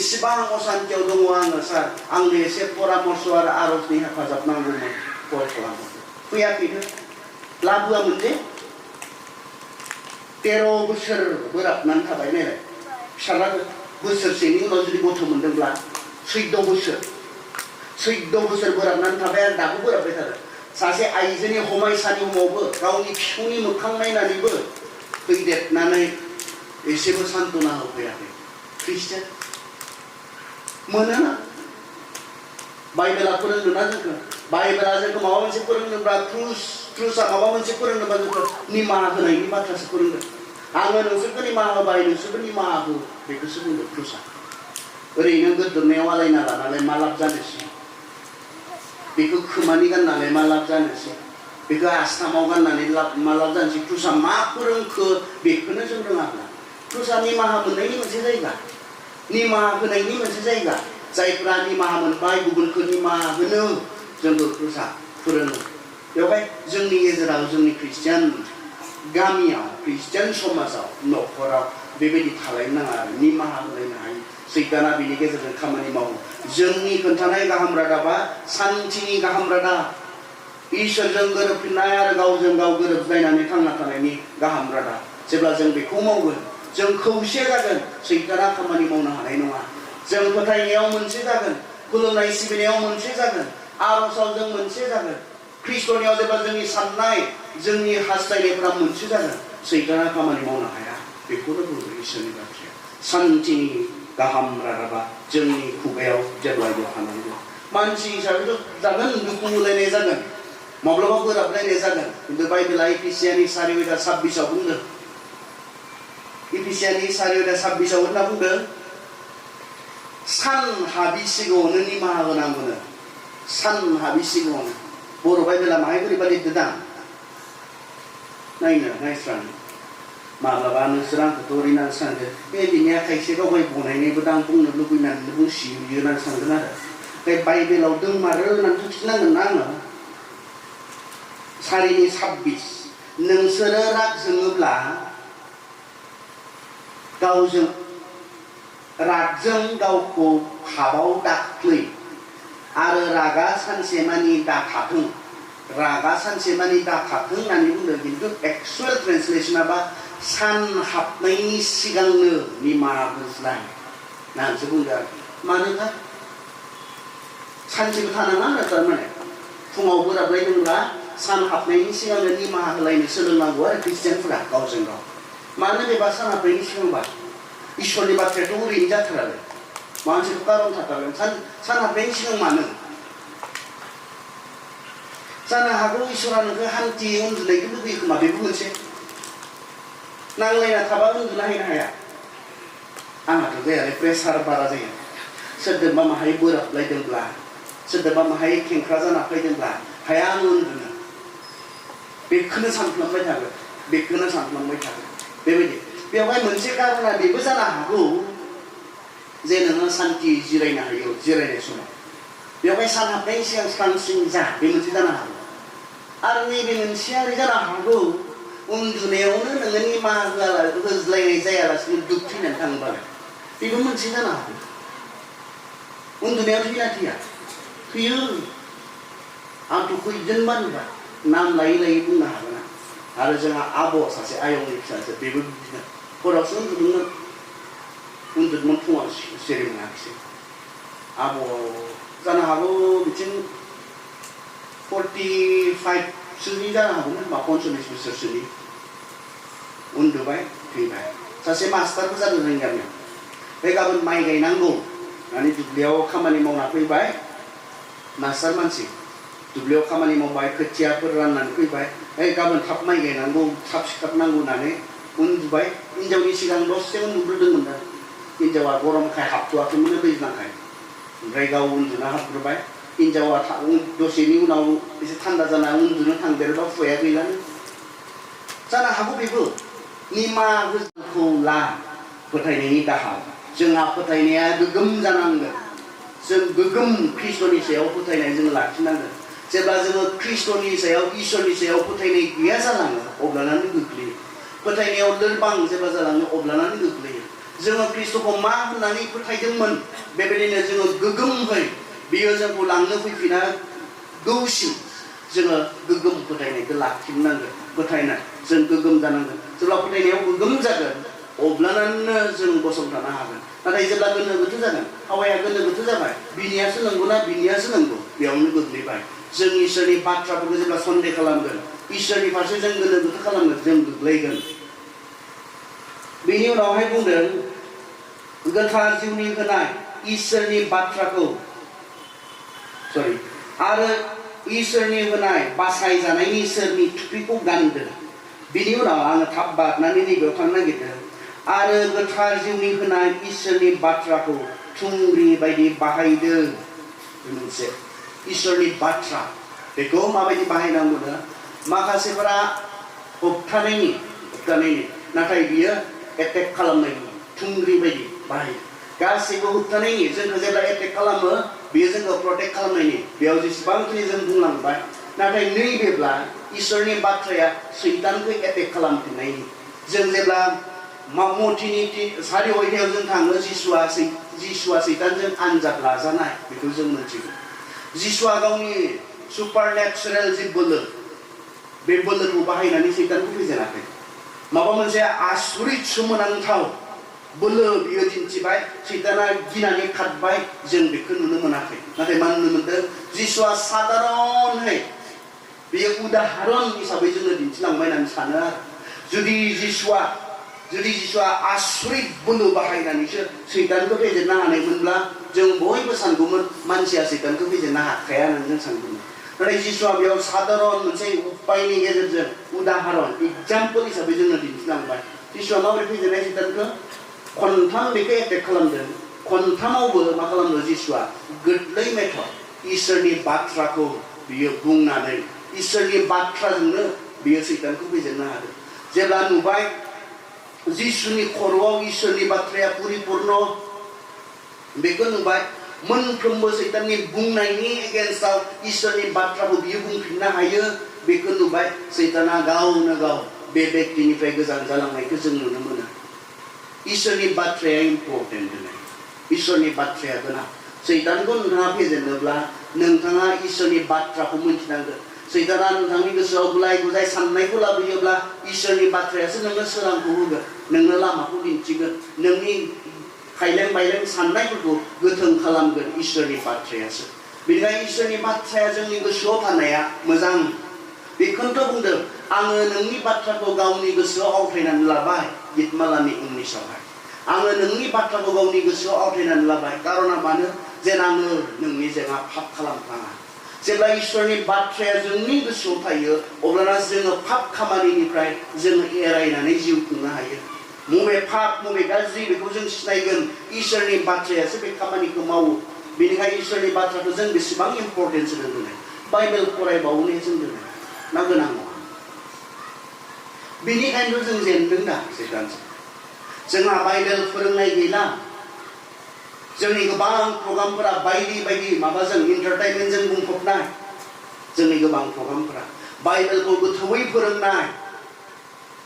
Speaker 1: इसिबां असान्तियाव दङ आङो सार आंनो एसे परामर्श आरो आरजनि हेफाजाब नांगौमोन कल खालामो फैयाखैनो लाबोआमोन जे 13 बोसोर बोराबनानै थाबाय नायलाय फिसाला बोसोरसेनि उनाव जुदि गथ' मोनदोंब्ला 14 बोसोर बोराबनानै थाबाय आरो दाबो बोराबबाय थादों सासे आइजोनि हमायसानि समावबो गावनि फिसौनि मोखां नायनानैबो फैदेरनानै एसेबो सान्त्वना होफैयाखै ख्रिस्टियान मोनोना बाइबेला फोरोंदोंना जोंखौ बाइबेला जोंखौ माबा मोनसे फोरोंनोब्ला क्रुसआ माबा मोनसे फोरोंनोबा जोंखौ निमाहा होनायनि बाथ्रासो फोरोंदों आङो नोंसोरखौ निमाहा होबाय नोंसोरबो निमाहा हो बेखौसो बुंदों क्रुसआ ओरैनो गोदोरनायाव आलायना लानानै मा लाब जानोसै बेखौ खोमानि गाननानै मा लाब जानोसै बेखौ आस्थामाव गाननानै मा लाब जानोसै क्रुसआ मा फोरोंखो बेखौनो जों रोङाब्ला क्रुसआ निमाहा मोननायनि मोनसे जायगा निमाहा होनायनि मोनसे जायगा जायफ्रा निमाहा मोनबाय गुबुनखौ निमाहा होनो जोंखौ क्रुसआ फोरोङो बेवहाय जोंनि गेजेराव जोंनि ख्रिस्टियान गामियाव ख्रिस्टियान समाजाव न'खराव बेबायदि थालायनो नाङा आरो निमाहा होलायनो हायो सैताना बिनि गेजेरजों खामानि मावो जोंनि खोन्थानाय गाहाम रादाबा सान्थिनि गाहाम रादाब इसोरजों गोरोबफिननाय आरो गावजों गाव गोरोबलायनानै थांना थानायनि गाहाम रादाब जेब्ला जों बेखौ मावगोन जों खौसे जागोन सैताना खामानि मावनो हानाय नङा जों फोथायनायाव मोनसे जागोन खुलुमनाय सिबिनायाव मोनसे जागोन आर'जआव जों मोनसे जागोन ख्रिस्टनियाव जेब्ला जोंनि साननाय जोंनि हास्थायनायफोरा मोनसे जागोन सैताना खामानि मावनो हाया बेखौनो बुङो इसोरनि बाथ्राया सान्थिनि गाहाम रादाबा जोंनि खुगायाव जेब्लायबो थानांगौ मानसि हिसाबैथ' जागोन दुखु मोनलायनाय जागोन माब्लाबा बोराबलायनाय जागोन खिन्थु बाइबेला इफिसियानि 4:26 बुंदों इफिसियानि 4:26 होनना बुंदों सान हाबि सिगाङावनो निमाहा होनांगौनो सान हाबि सिगाङावनो बर' बाइबेला माहाय बोरैबा लिरदों दां नायनो नायस्रानो माब्लाबा नोंसोर आंखौथ' ओरैनो सानदों बिनिया खायसे गावगाय बनायनायबो दां बुंनो लुबैनानै बुंसियो होननानै सानगोन आरो बे बाइबेलाव दंमारो होननानै खिन्थानांगोन ना आङो 4:26 नोंसोरो राग जोङोब्ला गावजों रागजों गावखौ हाबाव दाख्लै आरो रागा सानसेमानि दाखाथों रागा सानसेमानि दाखाथों होननानै बुंदों खिन्थु एक्सुवेल ट्रेन्सलेसना बा सान हाबनायनि सिगांनो निमाहा होज्लाय होननानैसो बुंदों आरो मानोना सानसेबो थानाङा आरो थारमाने फुङाव बोराबलायदोंब्ला सान हाबनायनि सिगांनो निमाहा होलायनो सोलोंनांगौ आरो ख्रिस्टियानफोरा गावजों गाव मानो बेबा सान हाबनायनि सिगांबा इसोरनि बाथ्रायाथ' ओरैनो जाथारालै माबा मोनसे कारन थाथारगोन सान हाबनायनि सिगां मानो जानो हागौ इसोरा नोंखौ हान्थि उन्दुनायखौ लुबैयो खोमा बेबो मोनसे नांलायना थाबा उन्दुनो हाया आंहाथ' जायालै प्रेसार बारा जायो सोरजोंबा माहाय बोराबलायदोंब्ला सोरजोंबा माहाय खेंख्रा जाना फैदोंब्ला हाया आं उन्दुनो बेखौनो सानफ्लांबाय थागोन बेबायदि बेवहाय मोनसे कारना बेबो जानो हागौ जे नोङो सान्थि जिरायनो हायो जिरायनाय समाव बेवहाय सान हाबनायनि सिगां स्रां जा बे मोनसे जानो हागौ आरो नैबे मोनसेया ओरै जानो हागौ उन्दुनायावनो नोङो निमाहा होज्लायनाय जायालासिनो दुख थैनानै थाङोबालाय बेबो मोनसे जानो हागौ उन्दुनायाव थैया थैयो आंथ' खैजोनबा नुबाय नाम लायै बुंनो हागोन आरो जोंहा आब' सासे आयंनि फिसाजो बेबो बिदिनो हरावसो उन्दुदोंमोन फुङाव सिरि मोनाखिसै आब' जानो हागौ बिथिं 45सोनि जानो हागौमोन बा 45 बोसोरसोनि उन्दुबाय थैबाय सासे मास्टारबो जादों जोंनि गामियाव बे गाबोन माइ गायनांगौ होननानै दुब्लियाव खामानि मावना फैबाय मास्टार मानसि दुब्लियाव खामानि मावबाय खोथियाफोर राननानै फैबाय गाबोन थाब माइ गायनांगौ थाब सिखारनांगौ होननानै उन्दुबाय हिनजावनि सिगां दसे उन्दुग्रोदोंमोन दा हिनजावा गरमखाय हाबथ'वाखैमोन दैज्लांखाय ओमफ्राय गाव उन्दुना हाबग्रोबाय हिनजावा दसेनि उनाव एसे थान्दा जाना उन्दुनो थांदेरबा हुवाया गैलानो जानो हागौ बेबो निमाहाखौ ला फोथायनायनि दाहार जोंहा फोथायनाया गोगोम जानांगोन जों गोगोम ख्रिस्ट'नि सायाव फोथायनाय जों लाखिनांगोन जेब्ला जोङो ख्रिस्ट'नि सायाव इसोरनि सायाव फोथायनाय गैया जालाङो अब्लानानो गोग्लैयो फोथायनायाव लोरबां जेब्ला जालाङो अब्लानानो गोग्लैयो जोङो ख्रिस्ट'खौ मा होननानै फोथायदोंमोन बेबायदिनो जोङो गोगोमहै बियो जोंखौ लांनो फैफिना गौसिम जोङो गोगोम फोथायनायखौ लाखिनांगोन फोथायनाय जों गोगोम जानांगोन जेब्ला फोथायनायाव गोगोम जागोन अब्लानानो जों गसंथानो हागोन नाथाय जेब्ला गोनो गोथो जागोन हावाया गोनो गोथो जाबाय बिनियासो नंगौना बिनियासो नंगौ बेयावनो गोग्लैबाय जों इसोरनि बाथ्राफोरखौ जेब्ला सन्देह खालामगोन इसोरनि फारसे जों गोनो गोथो खालामगोन जों गोग्लैगोन बेनि उनावहाय बुंदों गोथार जिउनि होनाय इसोरनि बाथ्राखौ आरो इसोरनि होनाय बासायजानायनि इसोरनि थुफिखौ गानदों बिनि उनाव आङो थाब बारनानै नैबेयाव थांनो नागिरदों आरो गोथार जिउनि होनाय इसोरनि बाथ्राखौ थुंग्रि बायदि बाहायदों मोनसे इसोरनि बाथ्रा बेखौ माबायदि बाहायनांगौ माखासेफोरा होबथानायनि नाथाय बियो एटेक खालामनायनि थुंग्रि बायदि बाहायो गासैबो होबथानायनि जोंखौ जेब्ला एटेक खालामो बियो जोंखौ प्रटेक्ट खालामनायनि बेयाव जेसेबांखिनि जों बुंलांबाय नाथाय नैबेब्ला इसोरनि बाथ्राया सैतानखौ एटेक खालामफिननायनि जों जेब्ला मथिनि 4 अध्यायाव जों थाङो जिसुआ सैतानजों आनजाद लाजानाय बेखौ जों मिथिगौ जिसुआ गावनि सुपारनेचुरेल जि बोलो बे बोलोखौ बाहायनानै सैतानखौ फेजेनाखै माबा मोनसे आसुरित सोमोनांथाव बोलो बियो दिन्थिबाय सैताना गिनानै खारबाय जों बेखौ नुनो मोनाखै नाथाय मा नुनो मोनदों जिसुआ साधारनहै बेयो उदाहरन हिसाबै जोंनो दिन्थिलांबाय होननानै सानो आरो जुदि जिसुआ आसुरित बोलो बाहायनानैसो सैतानखौ फेजेननो हानायमोनब्ला जों बयबो सानगौमोन मानसिया सैतानखौ फेजेननो हाखाया होननानै जों सानगौमोन नाथाय जिसुआ बेयाव साधारन मोनसे उपायनि गेजेरजों उदाहरन एग्जाम्पल हिसाबै जोंनो दिन्थिलांबाय जिसुआ माबोरै फेजेननाय सैतानखौ खनथाम बेखौ एटेक खालामदों खनथामावबो मा खालामदों जिसुआ गोरलै मेथड इसोरनि बाथ्राखौ बियो बुंनानै इसोरनि बाथ्राजोंनो बियो सैतानखौ फेजेननो हादों जेब्ला नुबाय जिसुनि खर'आव इसोरनि बाथ्राया परिपुर्ण बेखौ नुबाय मोनफ्रोमबो सैताननि बुंनायनि एगेन्स्टआव इसोरनि बाथ्राखौ बियो बुंफिननो हायो बेखौ नुबाय सैताना गावनो गाव बे व्यक्तिनिफ्राय गोजान जालांनायखौ जों नुनो मोनो इसोरनि बाथ्राया इम्परटेन्ट होनाय इसोरनि बाथ्राया गोनां सैतानखौ नोंथाङा फेजेननोब्ला नोंथाङा इसोरनि बाथ्राखौ मिथिनांगोन सैताना नोंथांनि गोसोआव गुलाय गुजाय साननायखौ लाबोयोब्ला इसोरनि बाथ्रायासो नोंनो सोरांखौ होगोन नोंनो लामाखौ दिन्थिगोन नोंनि खायलें बायलें साननायफोरखौ गोथों खालामगोन इसोरनि बाथ्रायासो बेनिखायनो इसोरनि बाथ्राया जोंनि गोसोआव थानाया मोजां बेखौनोथ' बुंदों आङो नोंनि बाथ्राखौ गावनि गोसोआव आवथायनानै लाबाय गितमालानि 19आवहाय आङो नोंनि बाथ्राखौ गावनि गोसोआव आवथायनानै लाबाय कारना मानो जेन आङो नोंनि जेंना फाप खालामफ्लाङा जेब्ला इसोरनि बाथ्राया जोंनि गोसोआव थायो अब्लाना जोङो फाप खामानिनिफ्राय जोङो एरायनानै जिउ खुंनो हायो मबे फाप मबे गाज्रि बेखौ जों सिनायगोन इसोरनि बाथ्रायासो बे खामानिखौ मावो बेनिखायनो इसोरनि बाथ्राखौ जों बेसेबां इम्परटेन्स होनो दोनो बाइबेल फरायबावनो जों दोनो ना गोनां नङा बेनिखायनोथ' जों जेनदों दा सैतानजों जोंहा बाइबेल फोरोंनाय गैला जोंनि गोबां प्रग्रामफोरा बायदि बायदि माबाजों एन्टारटेनमेन्टजों बुंफबनाय जोंनि गोबां प्रग्रामफोरा बाइबेलखौ गोथौयै फोरोंनाय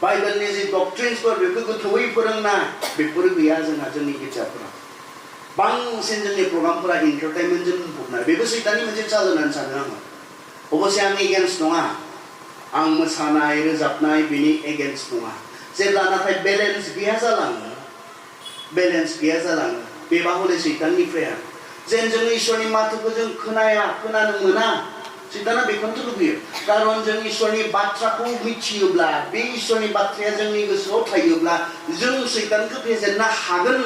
Speaker 1: बाइबेलनि जि डक्ट्रिन्सफोर बेखौ गोथौयै फोरोंनाय बेफोर गैया जोंहा जोंनि गिर्जाफोराव बांसिन जोंनि प्रग्रामफोरा एन्टारटेनमेन्टजों बुंफबनाय बेबो सैताननि मोनसे चाल होननानै सानो आङो अबसे आं एगेन्स्ट नङा आं मोसानाय रोजाबनाय बिनि एगेन्स्ट नङा जेब्ला नाथाय बेलेन्स गैया जालाङो बेबा हले सैताननिफ्राय जेन जों इसोरनि माथोखौ जों खोनानो मोना सैताना बेखौनोथ' लुबैयो कारन जों इसोरनि बाथ्राखौ मिथियोब्ला बे इसोरनि बाथ्राया जोंनि गोसोआव थायोब्ला जों सैतानखौ फेजेननो हागोन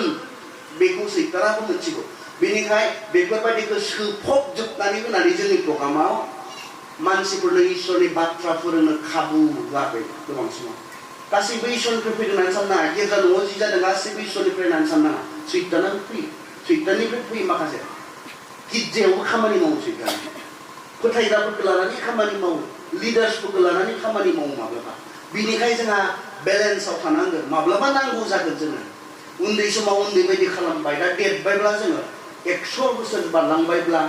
Speaker 1: बेखौ सैतानाबो मिथिगौ बेनिखाय बेफोरबायदिखौ सोफबजोबनानै होनानै जोंनि प्रग्रामाव मानसिफोरनो इसोरनि बाथ्रा फोरोंनो खाबु होआखै गोबां समाव गासैबो इसोरनिफ्राय फैदों होननानै साननाङा गिर्जा न'आव जि जादों गासैबो इसोरनिफ्राय होननानै साननाङा सैतानाबो फैयो सैताननिफ्राय फैयो माखासे गिर्जायावबो खामानि मावो सैतान फोथायग्राफोरखौ लानानै खामानि मावो लिडार्सफोरखौ लानानै खामानि मावो माब्लाबा बिनिखाय जोंहा बेलेन्सआव थानांगोन माब्लाबा नांगौ जागोन जोङो उन्दै समाव उन्दै बायदि खालामबाय दा देरबायब्ला जोङो 100 बोसोर बारलांबायब्ला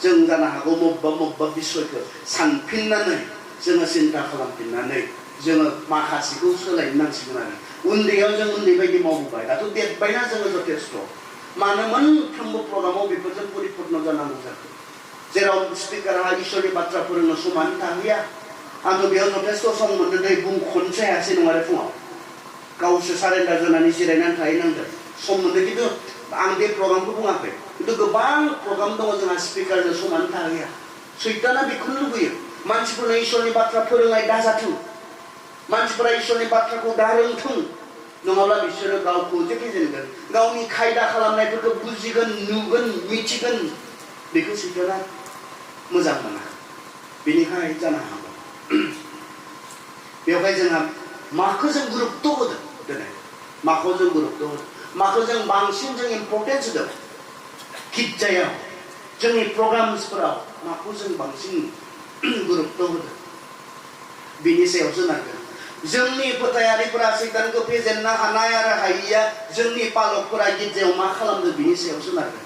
Speaker 1: जों जानो हागौ मबेबा बिसयखौ सानफिननानै जोङो सिन्ता खालामफिननानै जोङो माखासेखौ सोलायनो नांसिगोन आरो उन्दैयाव जों उन्दै बायदि मावबोबाय दाथ' देरबायना जोङो जथेस्थ' मानो मोनफ्रोमबो प्रग्रामाव बेफोरजों परिपुर्ण जानांगौ जाखो जेराव स्पिकारहा इसोरनि बाथ्रा फोरोंनो समानो थाहैया आंथ' बेयाव जथेस्थ' सम मोनदों बुंख'नोसो हायासै नङा आरो फुङाव गावसो सारेन्डार जानानै जिरायनानै थाहैनांदों सम मोनदों खिन्थु आं बे प्रग्रामखौ बुङाखै खिन्थु गोबां प्रग्राम दङ जोंहा स्पिकारजों समानो थाहैया सैताना बेखौनो लुबैयो मानसिफोरनो इसोरनि बाथ्रा फोरोंनाय दाजाथों मानसिफोरा इसोरनि बाथ्राखौ दा रोंथों नङाब्ला बिसोरो गावखौ जे फेजेनगोन गावनि खायदा खालामनायफोरखौ बुजिगोन नुगोन मिथिगोन बेखौ सैताना मोजां मोना बेनिखाय जानो हागौ बेवहाय जोंहा माखौ जों गुरुत्व होदों दिनै माखौ जों गुरुत्व होदों माखौ जों बांसिन जों इम्पर्टेन्स होदों गिर्जायाव जोंनि प्रग्रामसफोराव माखौ जों बांसिन गुरुत्व होदों बिनि सायाव सोनारगोन जोंनि फोथायारिफोरा सैतानखौ फेजेननो हानाय आरो हायिया जोंनि पालकफोरा गिर्जायाव मा खालामदों बिनि सायाव सोनारगोन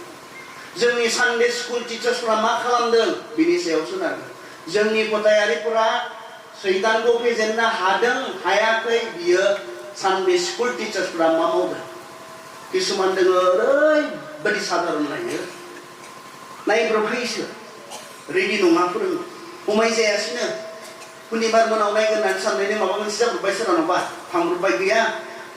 Speaker 1: जोंनि सानडे स्कुल टिचार्सफोरा मा खालामदों बिनि सायाव सोनारगोन जोंनि फोथायारिफोरा सैतानखौ फेजेननो हादों हायाखै बियो सानडे स्कुल टिचार्सफोरा मा मावदों किसुमान दङ ओरैबायदि साधारन लायो नायब्रबहैसो रेडि नङा फोरोंनो हमनाय जायासैनो हुनिबार मोनाव नायगोन होननानै साननायनि माबा मोनसे जाब्रबबाय सोरनावबा थांब्रबबाय गैया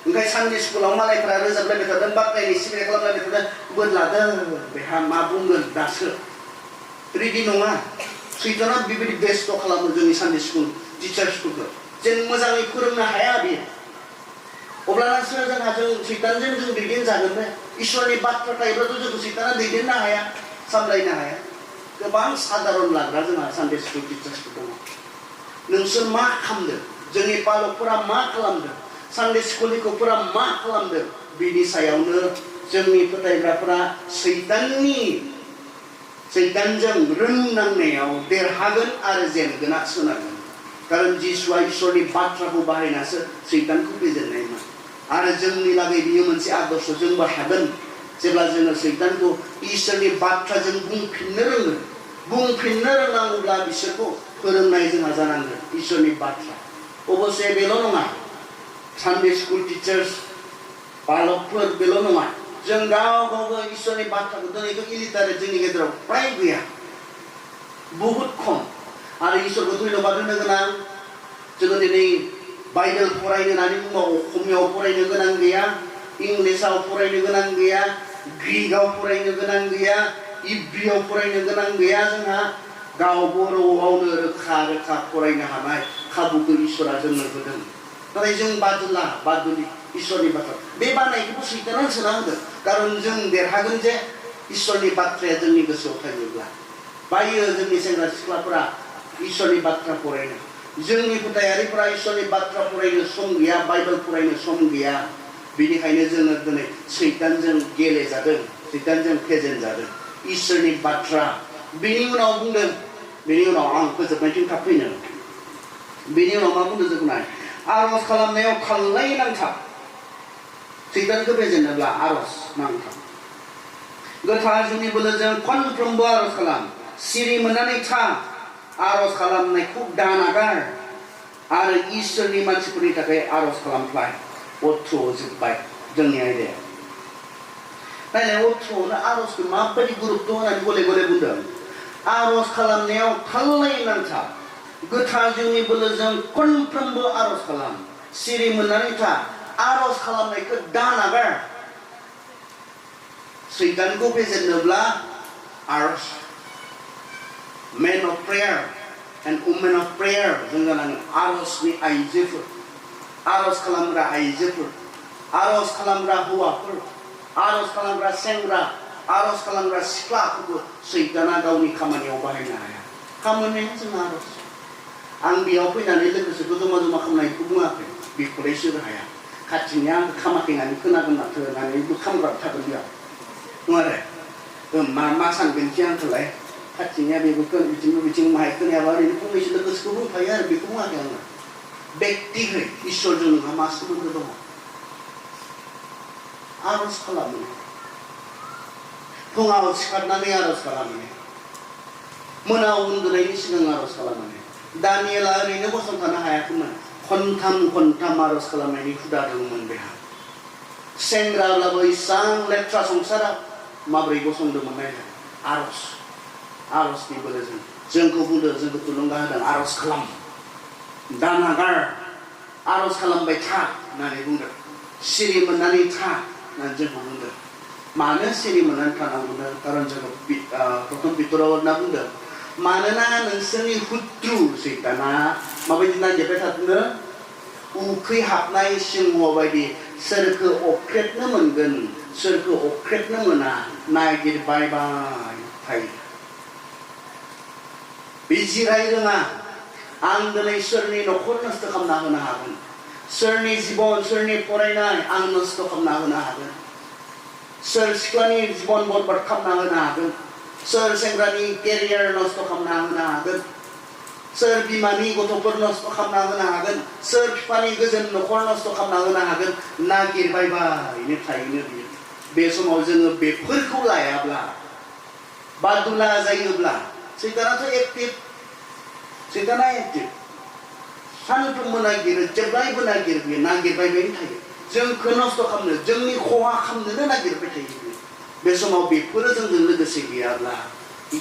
Speaker 1: ओंखाय सानडे स्कुलाव मालायफ्रा रोजाबलायबाय थादों बाख्नायनि सिबिनाय खालामलायबाय थादों बोरलादों बेहा मा बुंगोन दासो रेडि नङा सैताना बेबायदि बेस्थ खालामो जोंनि सानडे स्कुल टिचार्सफोरखौ जेन मोजाङै फोरोंनो हाया बियो अब्लानासो जोंहा जों सैतानजों जों दैदेनजागोन बे इसोरनि बाथ्रा थायोब्लाथ' जोंखौ सैताना दैदेननो हाया सामलायनो हाया गोबां साधारन लाग्रा जोंहा सानडे स्कुल टिचार्सफोर दङ नोंसोर मा खालामदों जोंनि पालकफोरा मा खालामदों सानडे स्कुलनि गथ'फोरा मा खालामदों बिनि सायावनो जोंनि फोथायग्राफोरा सैतानजों रोंनांनायाव देरहागोन आरो जेनगोना सोनारगोन कारन जिसुआ इसोरनि बाथ्राखौ बाहायनासो सैतानखौ फेजेननायमोन आरो जोंनि लागै बियो मोनसे आदर्श जोंबो हागोन जेब्ला जोङो सैतानखौ इसोरनि बाथ्राजों बुंफिननो रोंनांगौब्ला बिसोरखौ फोरोंनाय जोंहा जानांगोन इसोरनि बाथ्रा अबसे बेल' नङा सानडे स्कुल टिचार्स पालकफोर बेल' नङा जों गावबो इसोरनि बाथ्राखौ दिनैथ' इलिटारेट जोंनि गेजेराव फ्राय गैया बहुद खम आरो इसोरखौ धन्यबाद होनो गोनां जोङो दिनै बाइबेल फरायनो होननानै बुङो असमियाव फरायनो गोनां गैया इंलिसाव फरायनो गोनां गैया ग्रीकआव फरायनो गोनां गैया इब्रियाव फरायनो गोनां गैया जोंहा गाव बर'आवनो रोखा फरायनो हानाय खाबुखौ इसोरा जोंनो होदों नाथाय जों बादुलि इसोरनि बाथ्रा बे बानायखौबो सैताना सोना होदों कारन जों देरहागोन जे इसोरनि बाथ्राया जोंनि गोसोआव थायोब्ला बायो जोंनि सेंग्रा सिख्लाफोरा इसोरनि बाथ्रा फरायनो जोंनि फोथायारिफोरा इसोरनि बाथ्रा फरायनो सम गैया बाइबेल फरायनो सम गैया बेनिखायनो जोङो दिनै सैतानजों गेलेजादों सैतानजों फेजेनजादों इसोरनि बाथ्रा बेनि उनाव बुंदों बेनि उनाव आं फोजोबनायथिं थाब फैनो बेनि उनाव मा बुंदों जोंना आरज खालामनायाव थाललाय नांथाब सैतानखौ फेजेननोब्ला आरज नांथाब गोथार जुनि बोलोजों खनफ्रोमबो आरज खालाम सिरि मोननानै था आरज खालामनायखौ दानागार आरो इसोरनि मानसिफोरनि थाखाय आरज खालामफ्लाय अथ्र'आव जोब्बाय जोंनि आयदाया नायलाय अथ्र'आवनो आरजखौ माबायदि गुरुत्व होनानै गले गले बुंदों आरज खालामनायाव थाललाय नांथाब गोथार जिउनि बोलोजों खनफ्रोमबो आरज खालाम सिरि मोननानै था आरज खालामनायखौ दानागार सैतानखौ फेजेननोब्ला आरज men of prayer and women of prayer जों जानांगोन आरजनि आइजोफोर आरज खालामग्रा आइजोफोर आरज खालामग्रा हौवाफोर आरज खालामग्रा सेंग्रा आरज खालामग्रा सिख्लाफोरखौ सैताना गावनि खामानियाव बाहायनो हाया खामानिया जों आरज आं बेयाव फैनानै लोगोसेखौ जमा खालामनायखौ बुङाखै बेखौलायसो हाया खाथिनि आं खामाखैनानै खोनागोन माथो होननानैबो खामग्रा थागोन बेयाव नङा आरो मा सानगोनखि आंखौलाय खाथिनिया बेबो बिथिं माहाय खोनायाबा ओरैनो फंनैसो लोगोसेखौ बुंफायो आरो बेखौ बुङाखै आङो बेक्तिहै इसोरजों नोंहा मा सोमोन्दो दङ आरज खालामो फुङाव सिखारनानै आरज खालामो मोनाव उन्दुनायनि सिगां आर'ज खालामनानै दानियेला ओरैनो गसंथानो हायाखैमोन खनथाम आर'ज खालामनायनि हुदा दंमोन बेहा सेंग्राब्लाबो इसां लेथ्रा संसाराव माब्रै गसंदोंमोन नायलाय आर'जनि बोलोजों जोंखौ बुंदों जोंखौ थुलुंगा होदों आर'ज खालाम दान नागार आर'ज खालामबाय था होननानै बुंदों सिरि मोननानै था होननानै जोंखौ बुंदों मानो सिरि मोननानै थानांगौनो कारन जोङो प्रथम पितराव होनना बुंदों मानोना नोंसोरनि हुद्रु सैताना माबायदि नागिरबाय थादोंनो उखैहाबनाय सिंह बायदि सोरखौ अख्रेबनो मोनगोन सोरखौ अख्रेबनो मोना नागिरबायबाय थायो बिजिराय रोङा आं दिनै सोरनि न'खर नस्थ' खालामना होनो हागोन सोरनि जिबन सोरनि फरायनाय आं नस्थ' खालामना होनो हागोन सोर सिख्लानि जिबन बरबाद खालामना होनो हागोन सोर सेंग्रानि केरियार नस्थ' खालामना होनो हागोन सोर बिमानि गथ'फोर नस्थ' खालामना होनो हागोन सोर बिफानि गोजोन न'खर नस्थ' खालामना होनो हागोन नागिरबायबायनो थायोनो बियो बे समाव जोङो बेफोरखौ लायाब्ला बादुला जायोब्ला सैतानाथ' एक्टिभ सानफ्रोमबो नागिरो जेब्लायबो नागिरो बियो नागिरबायबायनो थायो जोंखौ नस्थ' खालामनो जोंनि खहा खालामनोनो नागिरबाय थायो बे समाव बेफोरो जोंजों लोगोसे गैयाब्ला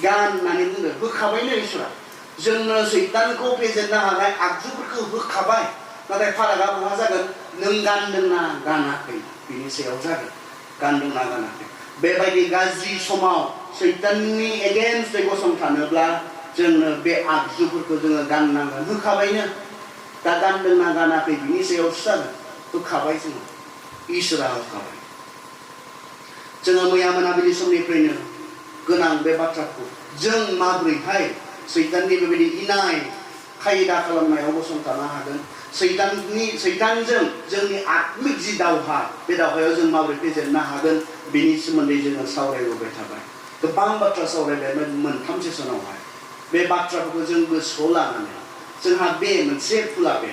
Speaker 1: गान होननानै बुंदों होखाबायनो इसोरा जोंनो सैतानखौ फेजेननो हानाय आगजुफोरखौ होखाबाय नाथाय फारागा बहा जागोन नों गानदोंना गानाखै बिनि सायाव जागोन गानदोंना गानाखै बेबायदि गाज्रि समाव सैताननि एगेन्स्टै गसंथानोब्ला जोंनो बे आगजुफोरखौ जोङो गाननांगोन होखाबायनो दा गानदोंना गानाखै बिनि सायावसो जागोन होखाबाय जोङो इसोरा होखाबाय जोङो मैया मोनाबिलि समनिफ्रायनो गोनां बे बाथ्राखौ जों माबोरैहाय सैताननि बेबायदि इनाय खायदा खालामनायाव गसंथानो हागोन सैतानजों जोंनि आत्मिक जि दावहा बे दावहायाव जों माबोरै फेजेननो हागोन बेनि सोमोन्दै जोङो सावरायबोबाय थाबाय गोबां बाथ्रा सावरायबाय मोनथाम सेसनावहाय बे बाथ्राफोरखौ जों गोसोआव लानानै जोंहा बे मोनसे फुला बे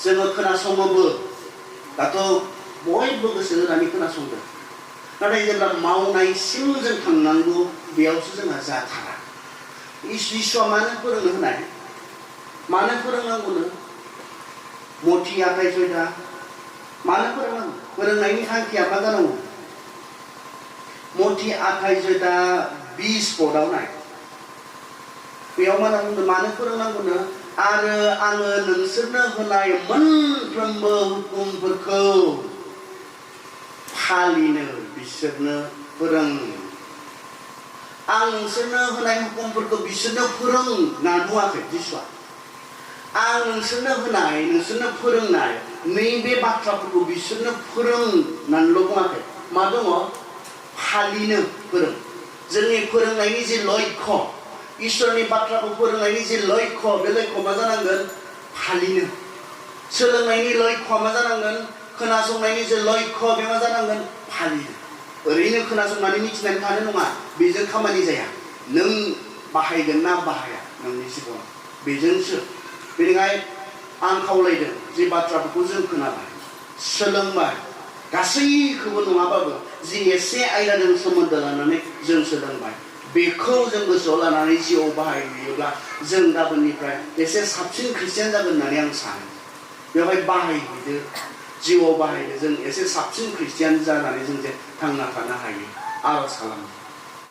Speaker 1: जोङो खोनासङोबो दाथ' बयबो गोसो होनानै खोनासंदों नाथाय जेब्ला मावनायसिम जों थांनांगौ बेयावसो जोंहा जाथारा इसोरा मानो फोरोंनो होनाय मानो फोरोंनांगौनो मथि आखाइ सयथा मानो फोरोंनांगौ फोरोंनायनि थांखिया मा जानांगौ मथि आखाइ सयथा 20 पदआव नाय बेयाव मा बुंदों मानो फोरोंनांगौनो आरो आङो नोंसोरनो होनाय मोनफ्रोमबो हुकुमफोरखौ फालिनो बिसोरनो फोरों आं नोंसोरनो होनाय हुकुमफोरखौ बिसोरनो फोरों ना बुङाखै जिसुआ आं नोंसोरनो होनाय नोंसोरनो फोरोंनाय नैबे बाथ्राफोरखौ बिसोरनो फोरोंनानैल' बुङाखै मा दङ फालिनो फोरों जोंनि फोरोंनायनि जि लक्ष्य इसोरनि बाथ्राखौ फोरोंनायनि जि लक्ष्य बे लक्ष्यआ मा जानांगोन फालिनो सोलोंनायनि लक्ष्यआ मा जानांगोन खोनासंनायनि जे लक्ष्य बे मा जानांगोन फालिनो ओरैनो खोनासंनानै मिथिनानै थानो नङा बेजों खामानि जाया नों बाहायगोन ना बाहाया नोंनि जिबनाव बेजोंसो बेनिखाय आं खावलायदों जे बाथ्राफोरखौ जों खोनाबाय सोलोंबाय गासैखौबो नङाबाबो जि एसे आयदाजों सोमोन्दो लानानै जों सोलोंबाय बेखौ जों गोसोआव लानानै जिउआव बाहायहैयोब्ला जों गाबोननिफ्राय एसे साबसिन ख्रिस्टियान जागोन होननानै आं सानो बेवहाय बाहायहैदो जिउआव बाहायदो जों एसे साबसिन ख्रिस्टियान जानानै जों जे थांना थानो हायो आर'ज खालामो